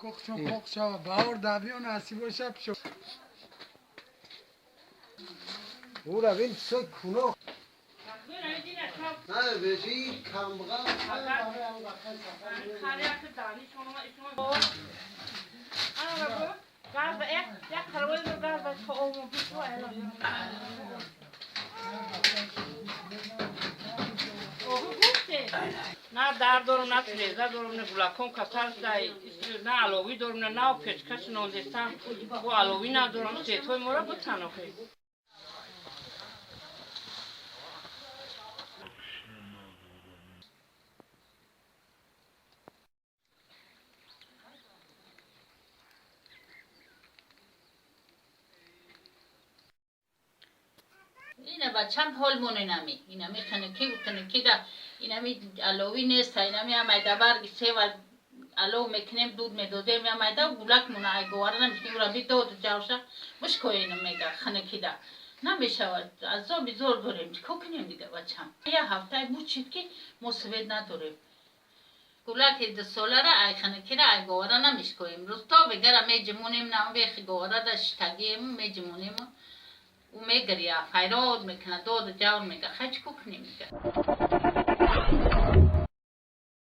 Кокчон кок шава, баҳор давиё насиб боша пшо. Ура бин се куно. На бежи камбға. На дар дорам, на треза дорам, на гулакон касал дай, на аловӣ дорам, на нав печка шинондестам, бо аловӣ надорам, светҳои моро бутан охи. Ина бачам ҳол моненами. Инами ханакӣ ханакӣ да инами аловӣ нест, инами амайда барги сева алов мекунем, дуд медодем, амайда гулак мона ай говара намекунем, ура бидод ҷавша мушкоена мега ханакӣ да. Намешавад, азоби зор дорем, чӣ кор кунем дига бачам? Я ҳафтае бучид ки мо свет надорем. Гулаки дусолара ай ханакира ай говара намешкоем. Рӯз то бегара меҷимонем, на бехи говара да шитагиему меҷимонему. Ӯ мегиря, файрод мекунад, доду ҷавр мега. Хай, чӣ кор кунем дига?